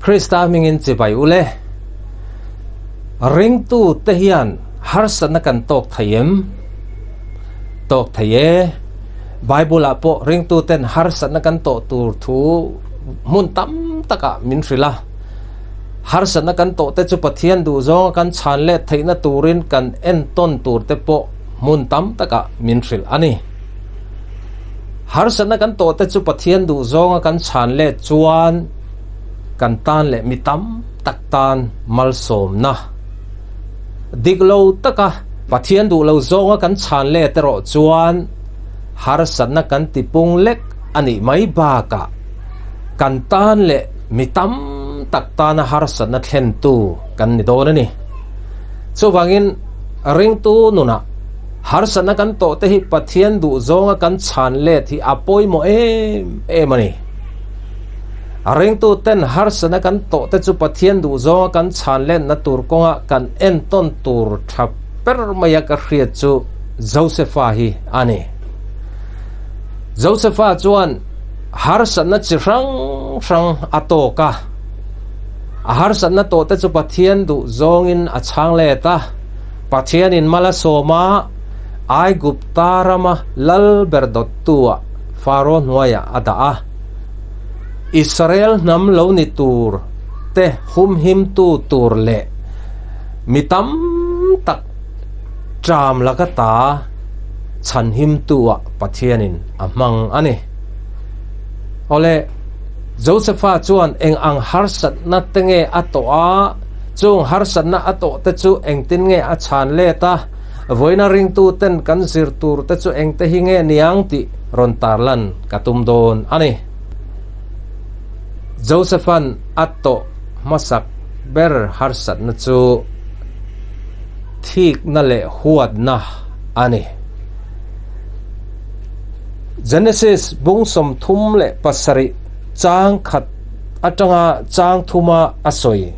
Krista hmingin chibai u le. Ringtu te hian harsatna kan tawk thei em? Tawk thei e. Bible ah pawh ringtu ten harsatna kan tawh tur thu hmun tam takah min hrilh a. Harsatna kan tawh te chu Pathian duhzawnga kan chhan let theihna turin kan entawn tur te pawh hmun tam takah min hrilh a ni. Harsatna kan tawh te chu Pathian duhzawnga kan chhan let chuan kan tan leh mi tam tak tan malsawmna dik lo taka Pathian duh lo zawnga kan chhan let erawh chuan harsatna kan tipung lek a nih mai bakah kan tan leh mi tam tak tana harsatna thlentu kan ni dawn a ni. Chuvangin ringtu nunah harsatna kan tawh te hi Pathian duh zawnga kan chhan let hi a pawimawh em em a ni. A ringtu ten harsatna kan tawh te chu Pathian duh zawnga kan chhan letna tur kawnga kan entawn tur tha ber maia ka hriat chu Josefa hi a ni. Josefa chuan harsatna chi hrang hrang a tawk a. A harsatna tawh te chu Pathian duh zawngin a chhang let a. Pathianin mal a sawm a, Aigupta rama lal ber dawttu-ah Faro hnuaiah a dah a. Israel hnam lo ni tur te humhimtu tur leh mi tam tak ṭam laka ta chhanhimtu-ah Pathianin a hmang a ni. Awle, Josefa chuan eng ang harsatna te nge a tawh a, chung harsatna a tawh te chu engtin nge a chhan let a, vawiina ringtuten kan zir tur te chu engte hi nge niang tih rawn tarlan ka tum dawn a ni. Josepha'n a tawh hmasak ber harsatna chu thikna leh huatna a ni. Genesis bung 37 chang khat atanga chang thuma a sawi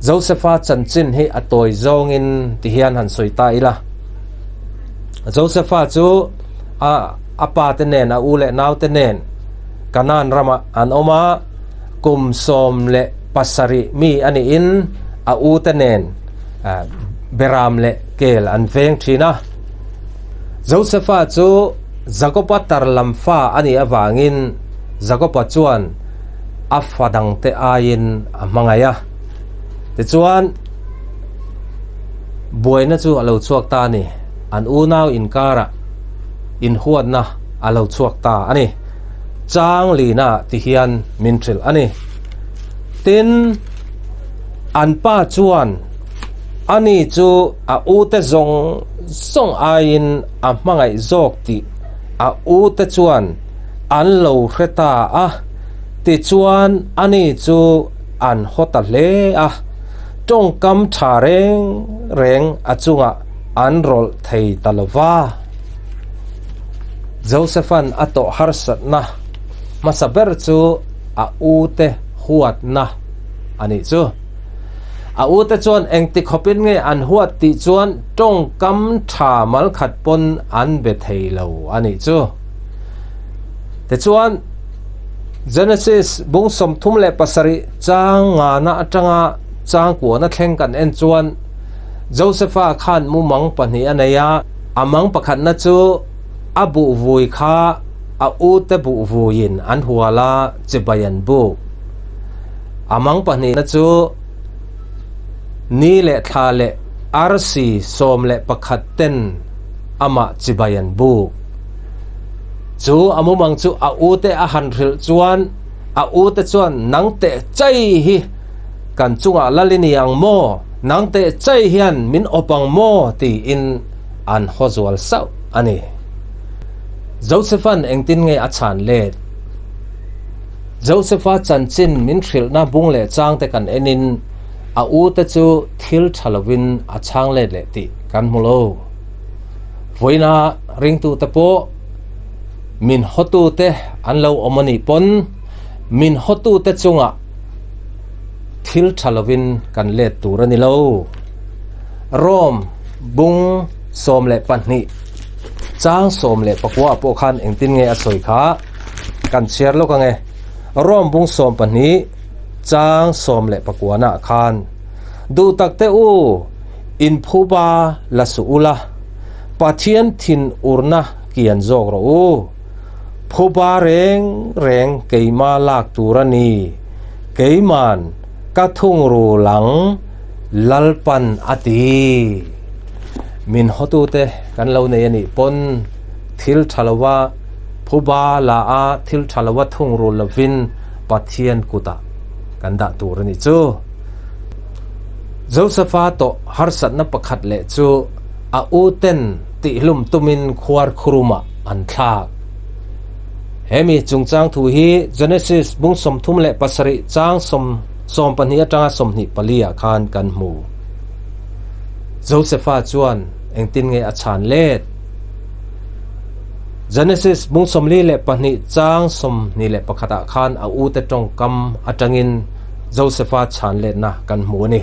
Josepha chanchin hi a tawi zawngin ti hian han sawi ta ila. Josepha chu a a pa te nen a u leh nau te nen Kanaan ramah an awm a, kum 17 mi a niin a u te nen beram leh kel an veng thin a. Josefa chu Jakoba tar lam fa a nih avangin Jakoba chuan a fa dangte aiin a hmangaih a. Tichuan, buaina chu a lo chhuak ta a ni. An unau inkarah inhuatna a lo chhuak ta a ni. Chang lina ti hian min hrilh a ni. Tin, an pa chuan ani chu a ute zawng zawng aiin a hmangaih zawk tih a ute chuan an lo hre ta a. Tichuan, ani chu an haw ta hle a, tawngkam tha reng reng a chungah an rawlh thei ta lo va. Josepha'n a tawh harsatna hmasa ber chu a ute huatna a nih chu. A ute chuan engti khawpin nge an huat tih chuan tawngkam tha mal khat pawn an be thei lo a nih chu. Tichuan, Genesis bung 37 chang ngana atanga chang kuana thleng kan en chuan Josepha khan mumang pahnih a nei a, a mang pakhatna chu a buh vui kha a ute buh vuiin an hual a, chibai an buk. A mang pahnihna chu ni leh thla leh arsi 11 ten amah chibai an buk. Chu a mumang chu a ute a han hrilh chuan a ute chuan nang teh chai hi kan chungah lal i ni ang maw? Nang teh chai hian min awp ang maw? tiin an haw zual sauh a ni. Josepha'n engtin nge a chhan let? Josepha chanchin min hrilhna bung leh changte kan enin a ute chu thil tha lovin a chhang let leh tih kan hmu lo. Vawiina ringtute pawh min hawtute an lo awm a nih pawn min hawtute chungah thil tha lovin kan let tur a ni lo. Rome bung 12 chang 19 pawh khan engtin nge a sawi kha kan chhiar lawk ang e. Rome bung 12. Chang 19 ah khan, Duh tak te u, in phuba la suh ula, Pathian thin urna kian zawk rawh u. Phuba reng reng keima lak tur a ni, keiman ka thungrul ang Lalpan a ti. Min hawtute kan lo nei a nih pawn thil tha lova phuba la a thil tha lova thungrul lovin Pathian kutah kan dah tur a nih chu. Josepha tawh harsatna pakhat leh chu a uten tihlum tumin khuar khurumah an thlak. Hemi chungchang thu hi Genesis bung 37 chang 12 atanga 24 ah khan kan hmu. Josepha chuan engtin nge a chhan let? Genesis bung 42 chang 21 ah khan a ute tawngkam atangin Josepha chhan letna kan hmu a ni.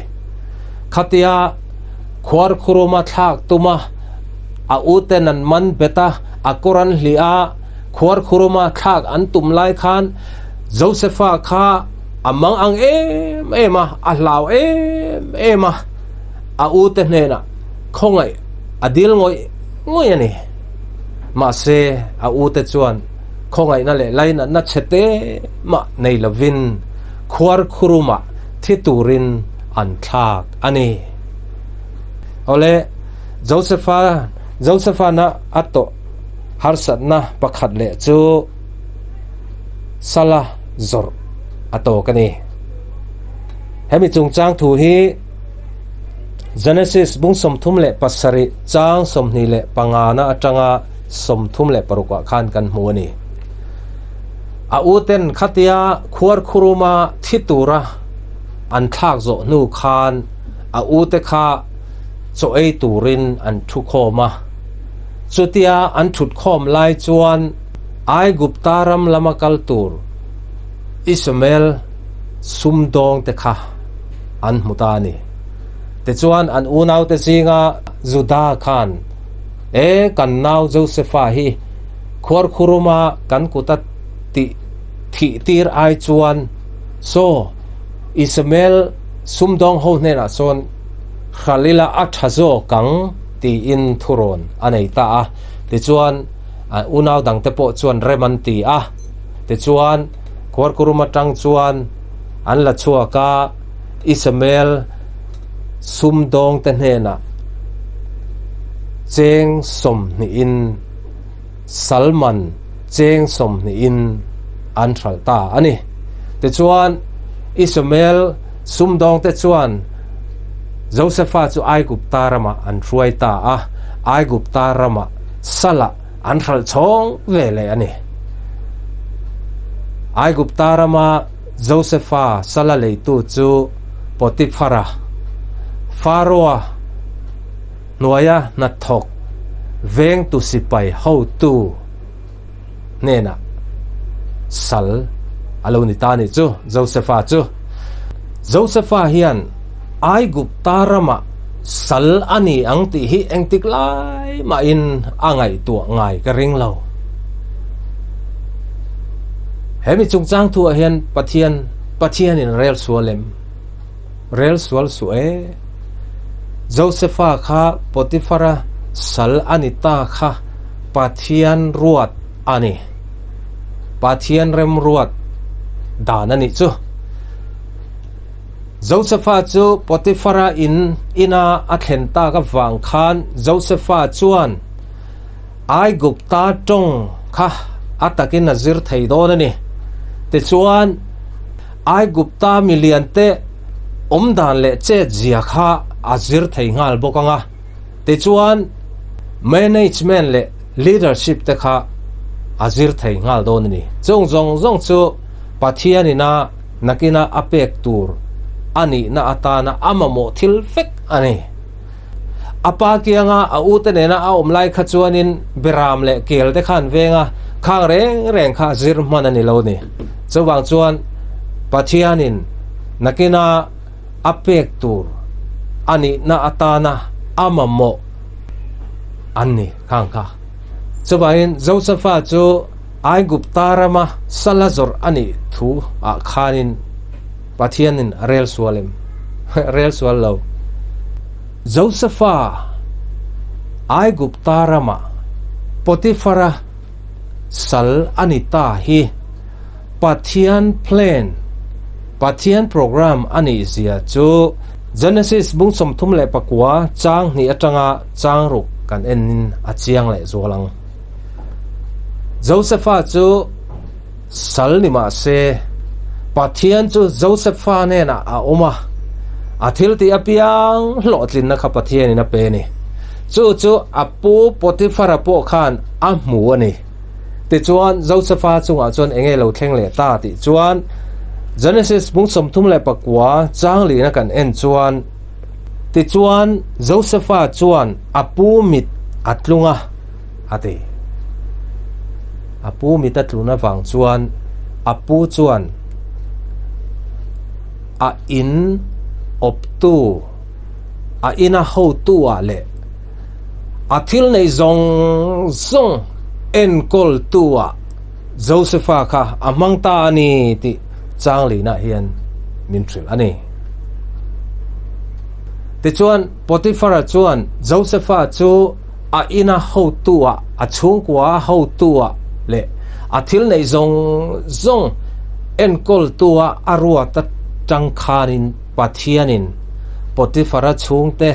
Khatia khuar khuruma thlak tuma a uten an man bet a, a kawr an hlih a, khuar khuruma thlak an tum lai khan Josepha kha a mang ang em em a, a hlau em em a, a ute hnenah khawngaih a dil ngawih ngawih a ni. Mahse, a ute chuan khawngaihna leh lainatna chhe te mah nei lovin khuar khurumah thi turin an thlak a ni. Awle, Josepha Josephana a tawh harsatna pakhat leh chu sala zawrh a tawk a ni. Hemi chungchang thu hi Genesis bung 37 chang 25 na atanga 36 ah khan kan hmu a ni. A uten khatia khuar khuruma thi tura an thlak zawh hnu khan a ute kha chaw ei turin an thu khawm a. Chutia an thut khawm lai chuan Aigupta ram lama kal tur Ishmael sumdawng te kha an hmu ta a ni. Tichuan an unaute zinga Juda khan, E, kan nau Josefa hi khuarkhuruma kan kuta tih thih tir ai chuan saw Ishmael sumdawng ho hnenah sawn Khalila a tha zawk ang tiin thurawn a nei ta a. Tichuan unau dangte pawh chuan rem an ti a. Tichuan khuarkurum atang chuan an la chhuak a, Ishmael sumdawngte hnenah cheng sawmhnihin Salman cheng sawmhnihin an hralh ta a ni. Tichuan Ishmael sumdawngte chuan Josepha chu Aigupta ramah an hruai ta a, Aigupta ramah salah an hralh chhawng ve leh a ni. Aigupta rama Josepha sala leitu chu Potiphara, Pharaoh-a hnuaia hnathawk vengtu sipai hotu hnenah sal a lo ni ta a nih chu, Josepha chu. Josepha hian Aigupta ramah sal a ni ang tih hi engtik lai mahin a ngaihtuah ngai ka ring lo. He mi chungchang thuah hian Pathian Pathianin rel sual em? Rel sual suh e. Josepha kha Potiphara sal a ni ta kha Pathian ruat a ni. Pathian remruat dan a nih chu. Josepha chu Potiphara in ina a thlen tak avang khan Josepha chuan Aigupta tawng kha a takin a zir thei dawn a ni. Tichuan, Aigupta miliante awmdan leh chetzia kha a zir thei nghal bawk ang a. Tichuan, management leh leadership te kha a zir thei nghal dawn a ni. Chung zawng zawng chu Pathianina nakina a pek tur a nihna atana a mamawh thil vek a ni. A pa kianga a ute nena a awm lai kha chuanin Beram leh Kel te kha an veng a, khang reng reng kha zir hman a ni lo ni. Chuvang chuan Pathianin nakina a pek tur a nihna atana a mamawh an ni khang kha. Chuvangin Josepha chu Aigupta rama sala zawrh a nih thu ah khanin. Pathianin a rel sual em? Rel sual lo. Josefa Aigupta ramah Potifara sal a ni ta hi Pathian plan, Pathian program a nih zia chu Genesis bung 39 chang hnih atanga chang ruk kan enin a chiang leh zual ang. Josefa chu sal ni mah se, Pathian chu Josefa hnenah a awm a, a thil tih apiang hlawhtlinna kha Pathianin a pe a ni. Chu chu a pu Potifara pawh khan a hmu a ni. Tichuan, Josefa chungah chuan eng nge lo thleng leh ta tih chuan Genesis bung 39 chang lihna kan en chuan, Tichuan, Josefa chuan a pu mit a tlung a, a ti. A pu mit a tlun avang chuan a pu chuan a in awptu, a ina hotu-ah leh a thil neih zawng zawng enkawltu-ah Josefa kha a hmang ta a ni tih Changlina hian min hrilh a ni. Tichuan, Potifara chuan Josefa chu a ina hotu-ah, a chhungkua hotu-ah leh a thil neih zawng zawng enkawltu-ah a ruat atang khanin Pathianin Potifara chhungte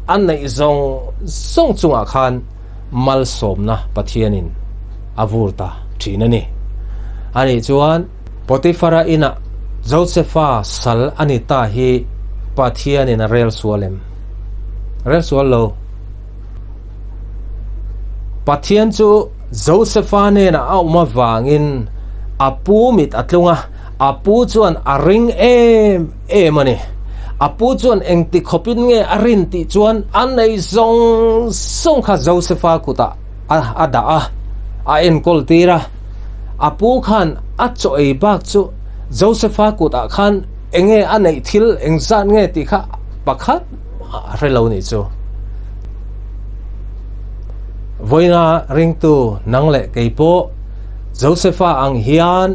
a neih zawng zawng chungah khan malsawmna Pathianin a vur ta thin a ni. Ani chuan Potifara inah Josefa sal a ni ta hi Pathianin a rel sual em? Rel sual lo. Pathian chu Josefa hnenah a awm avangin a pu mit a tlung a, a pu chuan a ring em em a ni. A pu chuan engti khawpin nge a rin tih chuan a nei zawng zawng kha Josefa kutah a dah a, a enkawl tir a. A pu khan a chaw ei bak chu Josefa kutah khan enge a neih thil engzat nge tih kha pakhat mah a hre lo nih chu. Vawiina ringtu nang leh kei pawh Josefa ang hian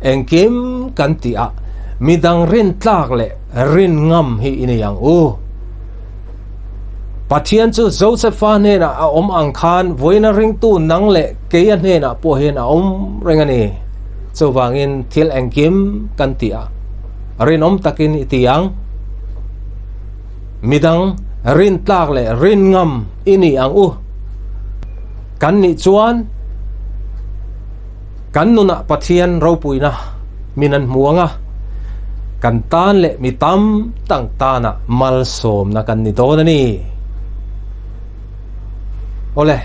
engkim kan tih ah midang rin tlak leh rin ngam hi i nei ang u. Pathian chu Josefa hnenah a awm ang khan vawiina ringtu nang leh keia hnenah pawh hian a awm reng a ni. Chuvangin thil engkim kan tih ah rinawm takin i ti ang. Midang rin tlak leh rin ngam i ni ang u. Kan nih chuan kan nunah Pathian ropuina min an hmu ang a, kan tan leh mi tam tak tanah malsawmna kan ni dawn a ni. Awle,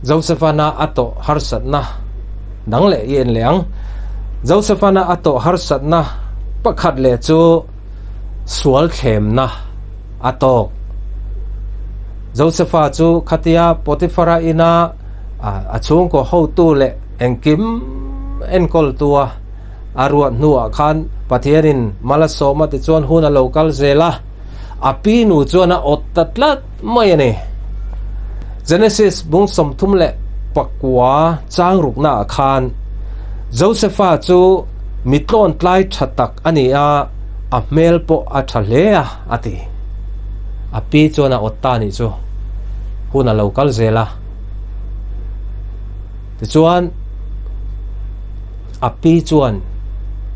Josephana a tawh harsatna dang leh i en leh ang. Josephana a tawh harsatna pakhat leh chu sual thlemna a tawk. Josepha chu khatia Potiphara ina a chhungkaw hotu leh engkim enkawltua a ruat hnuah khan Pathianin mal a sawm a tichuan hun a lo kal zel a, a pi nu chuan a awt ta tlat mai a ni. Genesis bung 39 chang ruknaah khan Josepha chu mi tlawntlai tha tak a ni a, a hmel pawh a tha hle a, a ti. A pi chuan a awt ta nih chu hun a lo kal zel a. Tichuan, a pi chuan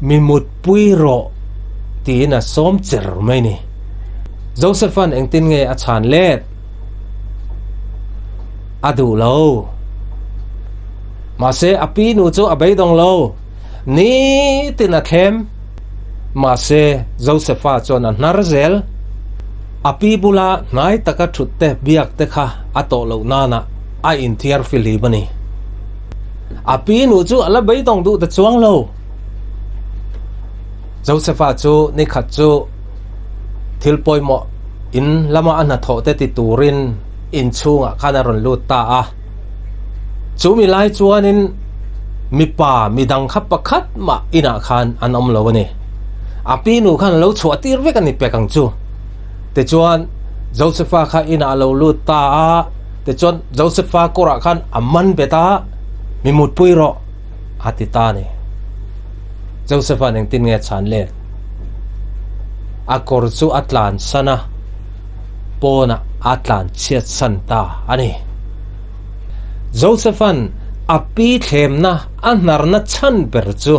mi mutpui rawh tiin a sawm cher mai ni. Joseph-a'n engtin nge a chhan let? A duh lo. Mahse, a pi nu chu a beidawng lo. Nitin a thlem. Mahse, Joseph-a chuan a hnar zel. A pi bula hnai taka thut te biak te kha a tawh loh nana a inthiar fihlim a ni. A pi nu chu a la beidawng duh ta chuang lo. Joseph-a chu nikhat chu thil pawimawh in lama a hnathawh te ti turin inchhungah khan a rawn lut ta a. Chu mi lai chuanin mipa midang kha pakhat mah inah khan an awm lo a ni. A pi nu khan a lo chhuah tir vek a ni pek ang chu. Tichuan Josepha kha inah a lo lut ta a, tichuan Josepha kawrah khan a man bet a, Mi mutpui rawh a ti ta a ni. Josepha'n engtin nge a chhan let? A kawr chu a tlan san a, pawnah a tlan chhiat san ta a ni. Josepha'n a pi thlemna a hnarna chhan ber chu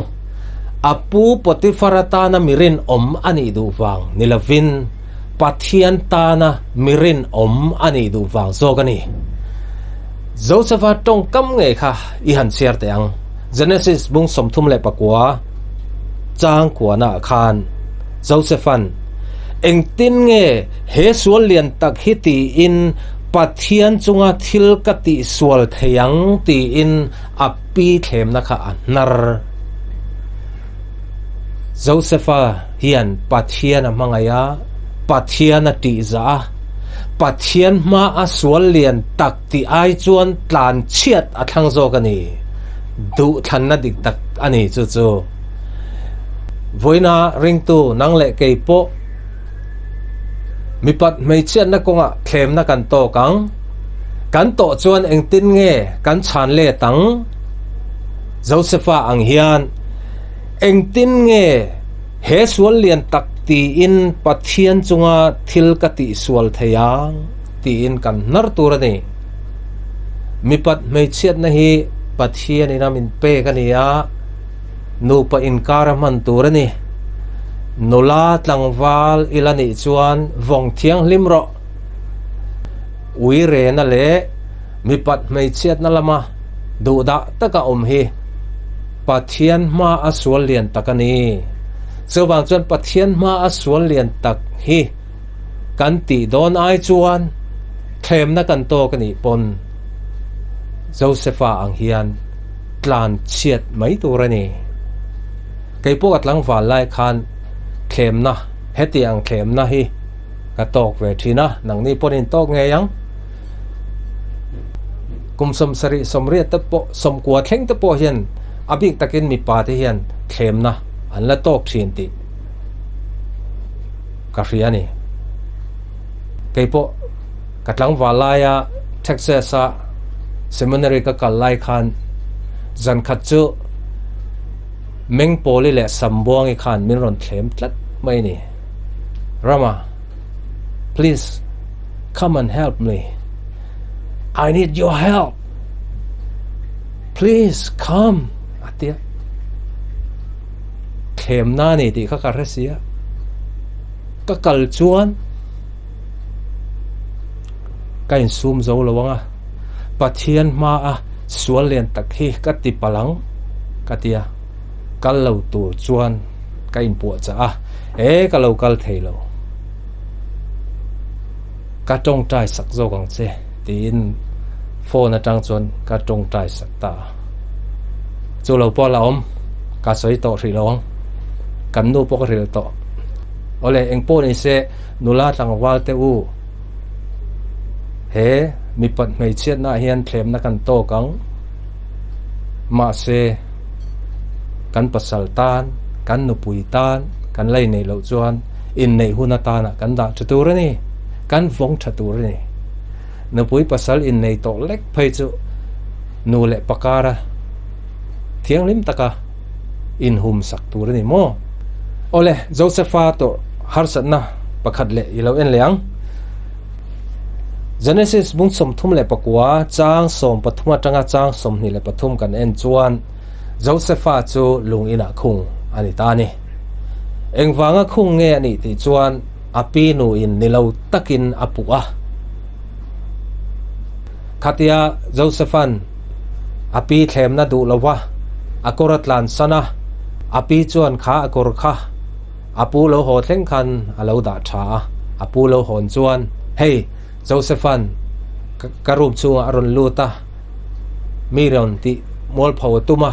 a pu Potiphar atana mi rinawm a nih duh vang ni lovin Pathian tana mi rinawm a nih duh vang zawk a ni. Josepha tawngkam ngei kha i han chhiar teh ang. Genesis bung 39 chang kuanah khan Josepha'n, Engtin nge he sual lian tak hi tiin Pathian chunga thil ka tihsual thei ang tiin a pi thlemna kha a hnar. Josepha hian Pathian a hmangaih a, Pathian a tihzah a, Pathian hmaa sual lian tak Tih ai chuan tlan chhiat a thlang zawk a ni. Duhthlanna dik tak a ni chu chu. Vawiina ringtu nang leh kei pawh mipat hmeichhiatna kawngah thlemna kan tawk ang. Kan tawh chuan engtin nge kan chhan let ang? Josepha ang hian engtin nge he sual lian tak tiin Pathian chunga thil ka tihsual thei ang? Tiin kan hnar tur a ni. Mipat hmeichhiatna hi Pathian ina min pek a ni a, nupa inkar a hman tur a ni. Nula tlangval ila nih chuan vawng thianghlim rawh. Ui rena leh mipat hmeichhiatna lama duhdah taka awm hi Pathian hma a sual lian tak a ni. Chuvang chuan Pathian hma a sual lian tak hi Kan tih dawn ai chuan thlemna kan tawk a nih pawn Josepha ang hian tlan chhiat mai tur a ni. Kei pawh ka tlangval lai khan thlemna, heti ang thlemna hi ka tawk ve thin a, nangni pawn in tawk ngei ang. Kum 70 sawmriat te pawh sawmkua thleng te pawh hian a bik takin mipa te hian thlemna an la tawk thin tih ka hria a ni. Kei pawh ka tlangval laia Texas-a seminary ka kal lai khan zan khat chu Mengpawli leh Sambuangi khan min rawn thlem tlat mai a ni. Rama, please come and help me. I need your help. Please come a ti a. Thlemna a ni tih kha ka hre si a, ka kal chuan ka insum zo lo ang a, Pathian hmaa sual lian tak hi ka ti palh ang ka ti a, kal lo tur chuan ka inpuahchah a, e ka lo kal thei lo, ka tawngtai sak zawk ang che tiin phone atang chuan ka tawngtai sak ta a. Chu lo pawh la awm, ka sawi tawh hrih lo ang. Kan nu pawh ka hrilh tawh. Awle, eng pawh ni se, nula tlangval te u, he mipat hmeichhiatna ah hian thlemna kan tawk ang. Mahse, kan pasal tan, kan nupui tan, kan la inneih loh chuan inneih hun atana kan dah tha tur a ni, kan vawng tha tur a ni. Nupui pasal innei tawh lek phei chu nu leh pakara thianghlim taka inhum sak tur a ni maw? Awle, Josepha tawrh harsatna pakhat leh i lo en leh ang. Genesis bung 39 chang 13 atanga chang 23 kan en chuan Josepha chu lung inah khung a ni ta a ni. Engvanga khung nge a nih tih chuan a pi nuin ni lo takin a puh a. Khatia Josepha'n a pi thlemna duh lo va, a kawr a tlansan a, a pi chuan kha a kawr kha a pu lo haw thleng khan a lo dah tha a, a pu lo hawn chuan, Hei, Josepha'n ka room chhungah a rawn lut a, mi rawn tih mualpho a tum a,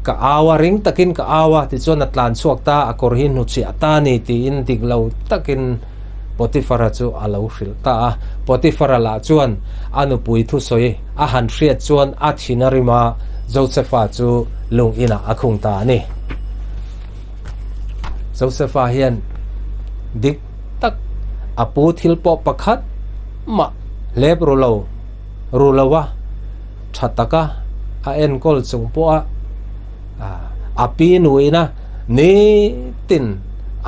ka au a, ring takin ka au a, tichuan a tlan chhuak ta, a kawr hi hnuchhiah ta a ni tiin dik lo takin Potifara chu a lo hrilh ta a. Potifara lah chuan a nupui thusawi a han hriat chuan a thin a rim a, Josefa chu lung inah a khung ta a ni. Josefa hian dik tak a pu thil pawh pakhat mah hlep ru lo ru lo a, tha taka a enkawl chung pawha. A pi nuina nitin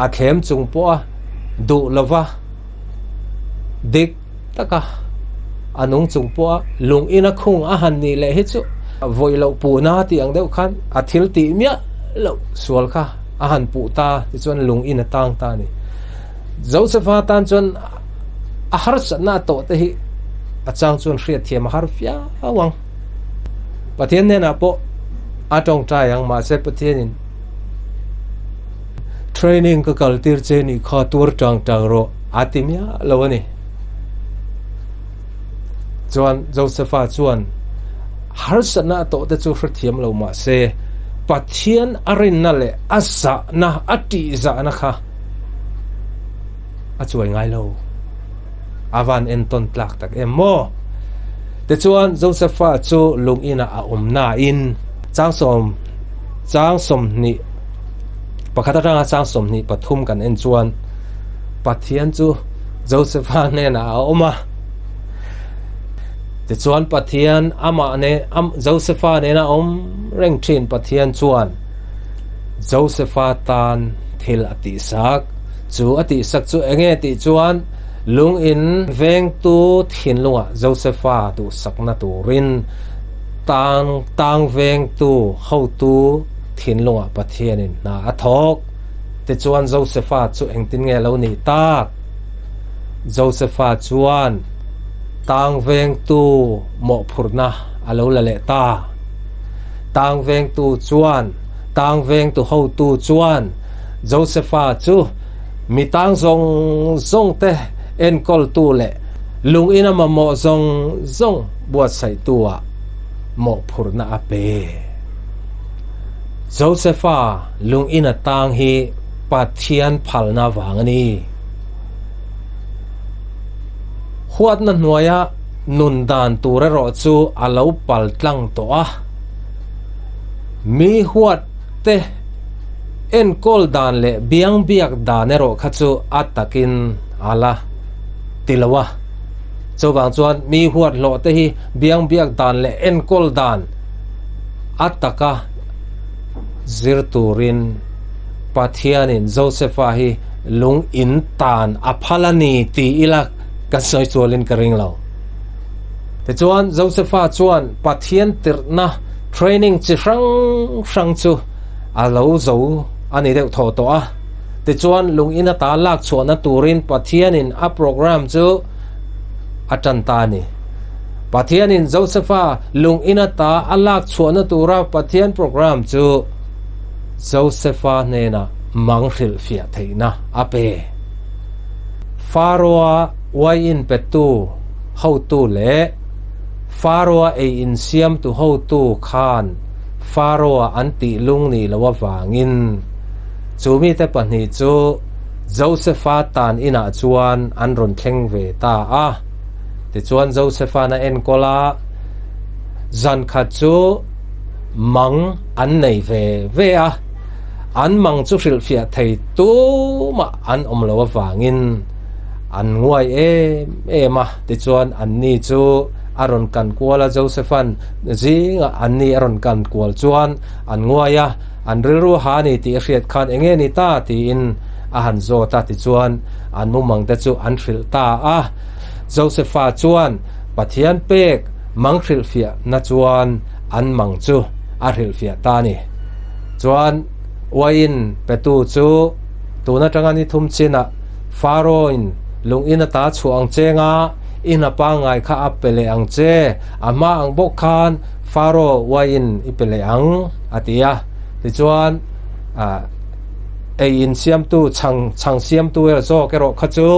a thlem chung pawha duh lova dik taka a nung chung pawha lung ina khung a han nih leh hi chu vawi loh puhna tih ang deuh khan a thil tih miah loh sual kha a han puh ta tichuan lung in a tang ta a ni. Josepha tan chuan a harsatna a tawh te hi a chang chuan hriatthiam a har viau ang. Pathian hnenah pawh a tawngtai ang mahse Pathianin training ka kal tir che nih kha tuar tang tang rawh a ti miah lo a ni. Chuan Josepha chuan harsatna a tawh te chu hrethiam lo mahse Pathian a rinna leh a zahna a tihzahna kha a chuai ngai lo. A van entawn tlak tak em maw? Tichuan, Josefa chu lung inah a awm nain chang sawm chang 21 atanga chang 23 kan en chuan Pathian chu Josefa hnenah a awm a. Tichuan, Pathian amah ne Josefa nena awm reng thin Pathian chuan Josefa tan thil a tihsak. Chu a tihsak chu enge tih chuan lung in vengtu thinlungah Josefa duhsakna turin tang tang vengtu hotu thinlungah Pathianin hna a thawk. Tichuan Josefa chu engtin nge lo nih tak? Josefa chuan tang vengtu mawhphurhna a lo la leh ta. Tang vengtu chuan tang vengtu hotu chuan Josefa chu mi tang zawng zawng te enkawltu leh lung ina mamawh zawng zawng buatsaihtu ah mawhphurhna a pe. Josefa lung ina tang hi Pathian phalna vang a ni. Huatna hnuaia nun dan tur erawh chu a lo pal tlang tawh a. Mi huat te enkawl dan leh biang biak dan erawh kha chu a takin a la ti lo a. Chuvang chuan mi huat hlawh te hi biang biak dan leh enkawl dan a taka zir turin Pathianin Josefa hi lung in tan a phal a ni ti ila kan sawi chualin ka ring lo. Tichuan Josefa chuan Pathian tirhna training chi hrang hrang chu a lo zo a ni deuh thaw tawh a. Tichuan lung in ata lak chhuahna turin Pathianin a program chu a tan ta a ni. Pathianin Josefa lung in ata a lak chhuahna tura Pathian program chu Josefa hnenah mang hrilhfiah theihna a pe. Pharaoh-a uaiin petu hotu leh Pharaoh-a ei insiamtu hotu khan Pharaoh-a an tih lung nih loh avangin chu mite pahnih chu Josefa tan inah chuan an rawn thleng ve ta a. Tichuan Josefa'n a enkawl a, zan khat chu mang an nei ve ve a, an mang chu hrilhfiah thei tumah an awm loh avangin an nguai em em a. Tichuan anni chu a rawn kan kual a, Josefa'n zingah anni a rawn kan kual chuan an nguai a, an rilru ha a ni tih a hriat khan eng nge ni ta tiin a han zawt a, tichuan an mumang te chu an hrilh ta a. Josefa chuan Pathian pek mang hrilhfiahna chuan an mang chu a hrilhfiah ta a ni. Chuan uaiin petu chu tun atanga ni thum chinah Pharaoh-in lung in ata chhuah ang che nga, i hna pangngai kha a pe leh ang che, a hma ang bawk khan Pharaoh uaiin i pe leh ang, a ti a. Tichuan, ei in siamtu, chhang chhang siamtu erawh zawk erawh kha chu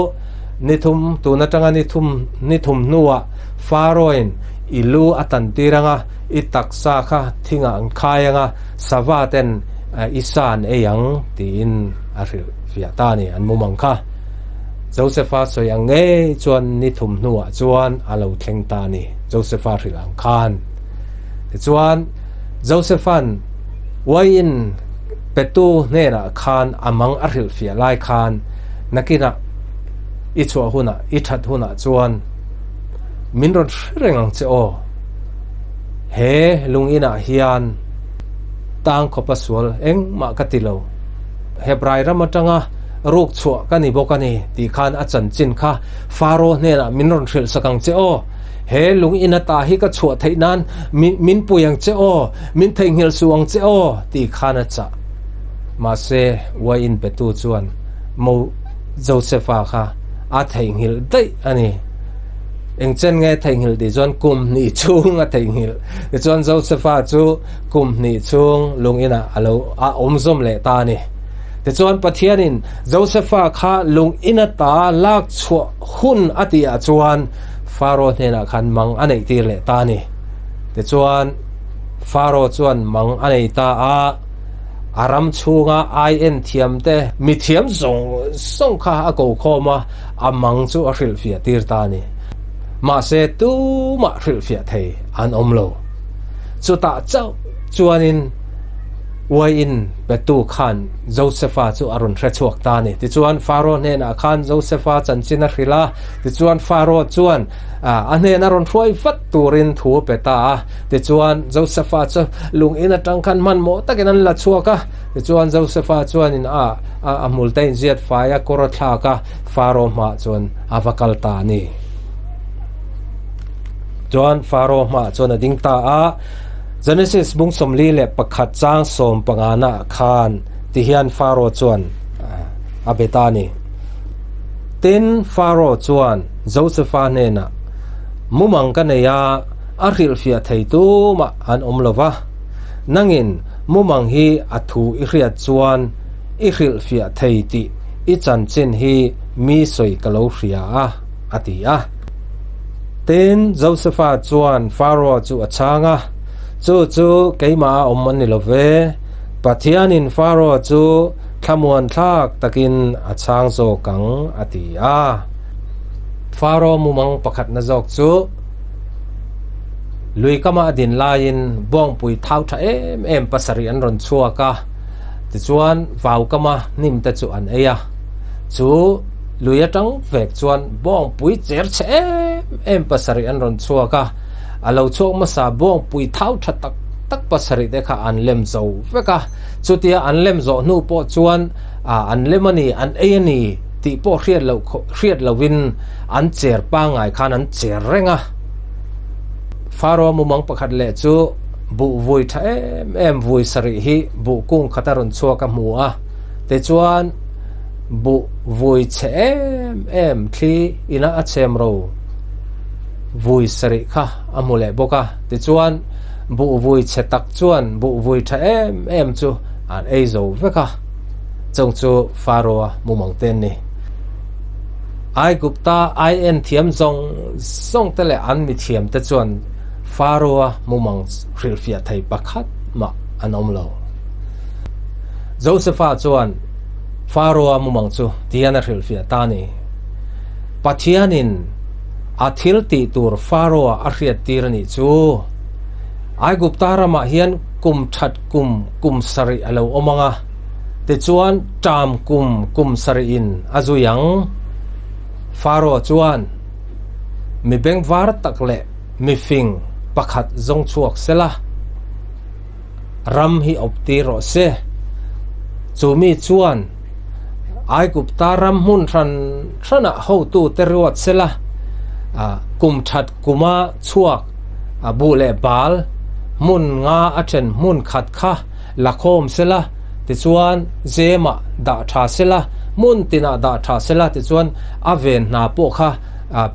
ni thum, tun atanga ni thum, ni thum hnuah Pharaoh-in i lu a tan tir ang a, i taksa kha thingah an khai ang a, sava ten i sa an ei ang, tiin a hrilh fiah ta a ni, an mumang kha. Josefa sawi ang ngei chuan ni thum hnuah chuan a lo thleng ta a ni, Josefa hrilh ang khan. Tichuan, Josefa'n uaiin petu hnenah khan a mang a hrilh fiah lai khan, Nakinah i chhuah hunah, i that hunah chuan min rawn hre reng ang che aw. He lung inah hian. Tang khawpa sual engmah ka ti lo. Hebrai ram atanga ruk chhuah ka ni bawk a ni tih khan a chanchin kha Faro hnenah min rawn hrilh sak ang che aw. He lung in ata hi ka chhuah theih nan min pui ang che aw, min theihnghilh suh ang che aw tih khan a chah. Mahse, uaiin petu chuan Mo Josefa kha a theihnghilh daih a ni. Engchen nge theihnghilh tih chuan kum hnih chhung a theihnghilh. Tichuan Josefa chu kum hnih chhung lung inah a lo a awm zawm leh ta a ni. Tichuan Pathianin Josefa kha lung in ata lak chhuah hun a tihah chuan Faro hnenah khan mang a neih tir leh ta a ni. Tichuan Faro chuan mang a nei ta a, a ram chhunga ai en thiam te, mi thiam zawng zawng kha a ko khawm a, a mang chu a hrilhfiah tir ta a ni. Mahse tumah hrilhfiah thei an awm lo. Chutah chauh chuanin uaiin petu khan Josefa chu a rawn hre chhuak ta a ni. Tichuan Faro hnenah khan Josefa chanchin a hrilh a, tichuan Faro chuan a hnena rawn hruai vat turin thu a pe ta a. Tichuan Josefa chu lung in atang khan hmanhmawh takin an la chhuak a, tichuan Josefa chuanin a a hmul te inziat fai a, kawr a thlak a, Faro hmaah chuan a va kal ta a ni. Chuan Faro hmaah chuan a ding ta a, Genesis bung 41 chang 15 naah khan tihian Faro chuan a be ta a ni. Tin, Faro chuan Josefa hnenah, Mumang ka nei a, a hrilhfiah thei tumah an awm lo va. Nangin mumang hi a thu i hriat chuan i hrilhfiah thei tih i chanchin hi mi sawi ka lo hria a, a ti a. Tin, Josefa chuan Faraoa chu a chhang a, Chu chu keimah a awm a ni lo ve, Pathianin Faraoa chu thlamuan thlak takin a chhang zawk ang, a ti a. Faraoa mumang pakhatna zawk chu lui kama a din laiin buangpui thau tha em em pasarih an rawn chhuak a, tichuan vau kama hnim te chu an ei a. Chu lui atang vek chuan bawngpui cher chhe em em pasarih an rawn chhuak a, a lo chhuak hmasa bawngpui thau tha tak tak pasarih te kha an lem zo vek a, chutia an lem zawh hnu pawh chuan an lem a ni, an ei a ni tih pawh hriat loh hriat lohin an cher pangngai khan an cher reng a. Faro mumang pakhat leh chu buh vui tha em em vui sarih hi buh kung khat a rawn chhuak a hmu a, tichuan buh vui chhe em em thli ina a chhem ro vui sarih kha a hmu leh bawk a, tichuan buh vui chhe tak chuan buh vui tha em em chu an ei zo vek a, chung chu Faro-a mumang te an ni. Aigupta ai en thiam zawng zawng te leh an mithiam te chuan Faro-a mumang hrilhfiah thei pakhat mah an awm lo. Josefa chuan Faro-a mumang chu tihian a hrilhfiah ta a ni. Pathianin a thil tih tur Faro-a a hriattir a nih chu. Aigupta ramah hian kum that kum kum sarih a lo awm ang a, tichuan ṭam kum kum sarihin a zui ang. Faro chuan mi bengvar tak leh mi fing pakhat zawng chhuak sela. Ram hi awp tir rawh se. Chu mi chuan Aigupta ram hmun hran hranah hotute ruat sela, kum that kuma chhuak buh leh bal hmun nga a then hmun khat kha la khawm sela, tichuan zemah dah tha sela, hmun tinah dah tha sela, tichuan a ven hna pawh kha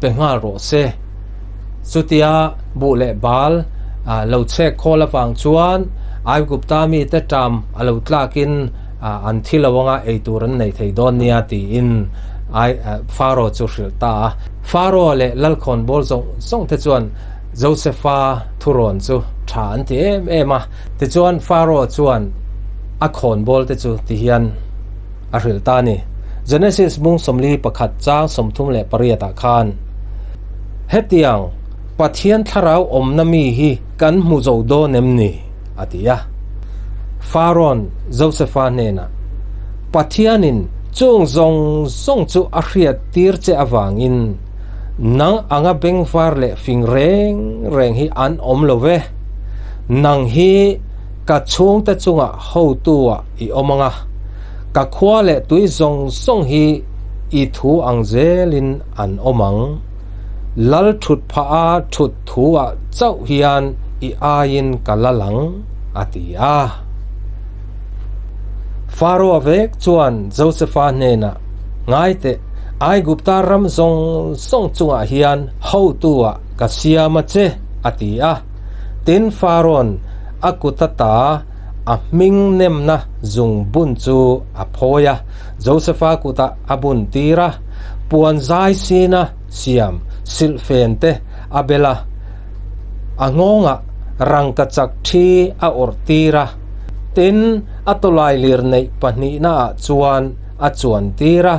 pe nghal rawh se. Chutia buh leh bal lo chhek khawl avang chuan Aigupta mite ṭam a lo tlakin an thi lo anga ei tur an nei thei dawn nia tiin Faro chu hrilh ta a. Faro leh lalkhawnbawl zawng zawng te chuan Josefa thurawn chu ṭha an ti em em a. Tichuan Faro chuan a khawnbawl te chu tihian a hrilh ta a ni. Genesis bung 41 chang 38 ah khan, Hetiang Pathian thlarau awmna mi hi kan hmu zo dawn em ni? a ti a. Farawn Josefa hnenah, Pathianin chung zawng zawng chu a hriat tir che avangin nang anga bengvar leh fing reng reng hi an awm lo ve. Nang hi. Ka chhungte chungah hotu-ah i awm ang a, ka khua leh tui zawng zawng hi i thu ang zelin an awm ang. Lal thut phah a thut thu-ah chauh hian i aiin ka lal ang, a ti a. Faro-a vek chuan Josefa hnenah, Ngai teh, Aigupta ram zawng zawng chungah hian hotu-ah ka siam a che, a ti a. Tin, Farawn a kut ata a hming nemna zungbun chu a phawi a, Josefa kutah a bun tir a, puan zai sina siam silhfen te a bel a, a nghawngah rangkachak thi a awrh tir a. Tin, a tawlailir neih pahnihnaah chuan a chuan tir a,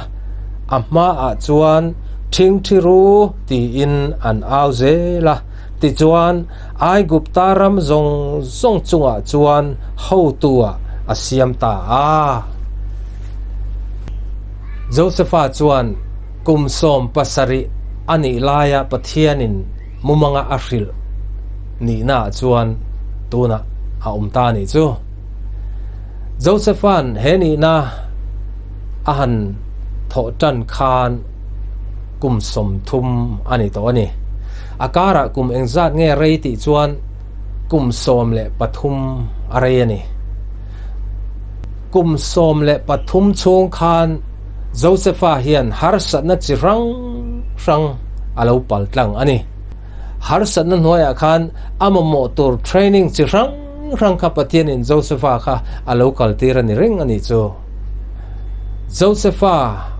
a hmaah chuan Ṭhingṭhi ru tiin an au zel a. Tichuan, Aigupta ram zawng zawng chungah chuan hotu-ah a siam ta a. Josefa chuan kum 70 a nih laia Pathianin mumanga a hrilh nihnaah chuan tunah a awm ta a nih chu. Josefa'n he nihna a han thawh tan khan kum 30 a ni tawh a ni. A karah kum engzat nge rei tih chuan kum 13 a rei a ni. Kum 13 chhung khan Josefa hian harsatna chi hrang hrang a lo pal tlang a ni. Harsatna hnuaiah khan a mamawh tur training chi hrang hrang kha Pathianin Josefa kha a lo kaltir a ni reng a nih chu. Josefa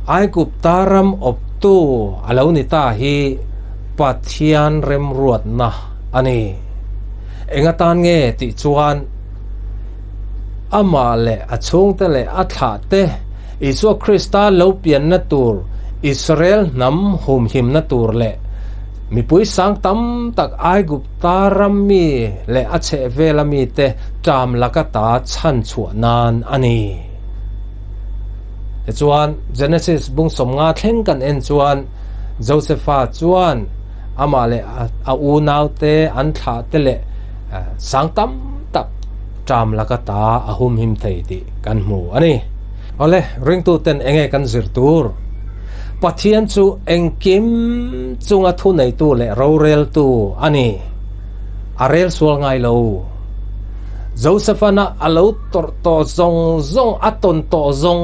Aigupta ram awptu a lo ni ta hi Pathian remruatna a ni. Eng atan nge tih chuan amah leh a chhungte leh a thlahte Isua Krista lo pianna tur Israel hnam humhimna tur leh mipui sang tam tak Aigupta ram mi leh a chhehvela mite ṭam laka ta chhanchhuah nan a ni. Tichuan, Genesis bung 50 thleng kan en chuan Josefa chuan amah leh a unaute an thlahte leh sang tam tak ṭam laka ta a humhim thei tih kan hmu a ni. Awle, ringtuten enge kan zir tur? Pathian chu engkim chunga thuneitu leh roreltu a ni. A rel sual ngai lo. Josephana a lo tawrh tawh zawng zawng, a tawn tawh zawng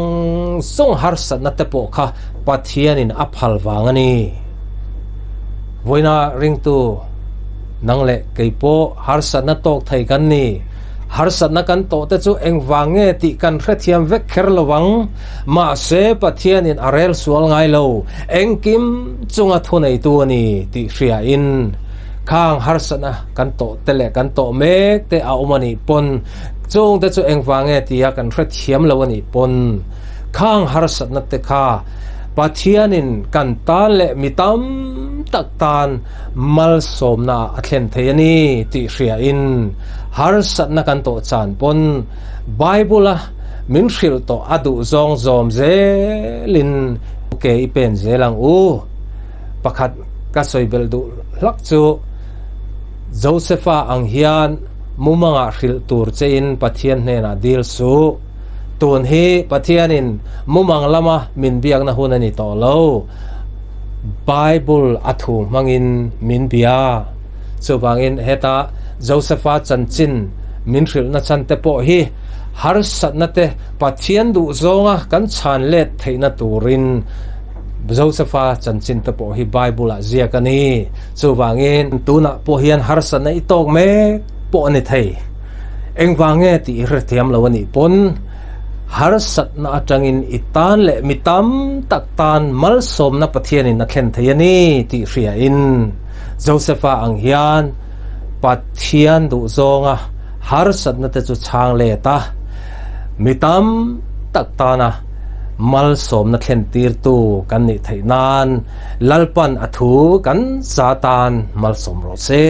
zawng harsatna te pawh kha Pathianin a phal vang a ni. Vawiina ringtu nang leh kei pawh harsatna tawk thei kan ni. Harsatna kan tawh te chu engvang nge tih kan hrethiam vek kher lo ang. Mahse Pathianin a rel sual ngai lo, engkim chunga thuneitu a ni tih hriain khang harsatna kan tawh te leh kan tawh mek te a awm a nih pawn chung te chu engvang nge tia kan hrethiam lo a nih pawn khang harsatna te kha Pathianin kan tan leh mi tam tak tan malsawmna a thlen thei a ni tih hriain harsatna kan tawh chan pawn Bible a min hrilh tawh a duh zawng zawm zelin ke i pen zel ang u. Pakhat ka sawi belh duh hlak chu Josefa ang hian mumangah hrilh tur chein Pathian hnenah dil suh. Tun hi Pathianin mumang lama min biakna hun a ni tawh lo. Bible a thu hmangin min bia. Chuvangin heta Josefa chanchin min hrilhna chhan te pawh hi harsatna te Pathian duh zawnga kan chhan let theihna turin Josefa chanchin te pawh hi Bible ah ziak a ni. Chuvangin tunah pawh hian harsatna i tawk mek pawh a ni thei. Engvang nge tih i hrethiam lo a nih pawn harsatna atangin i tan leh mi tam tak tan malsawmna Pathianin a thlen thei a ni tih hriain Josefa ang hian Pathian duhzawnga harsatna te chu chhang let a, mi tam tak tana malsawmna thlentirtu kan nih theih nan Lalpan a thu kan za tan malsawm rawh se.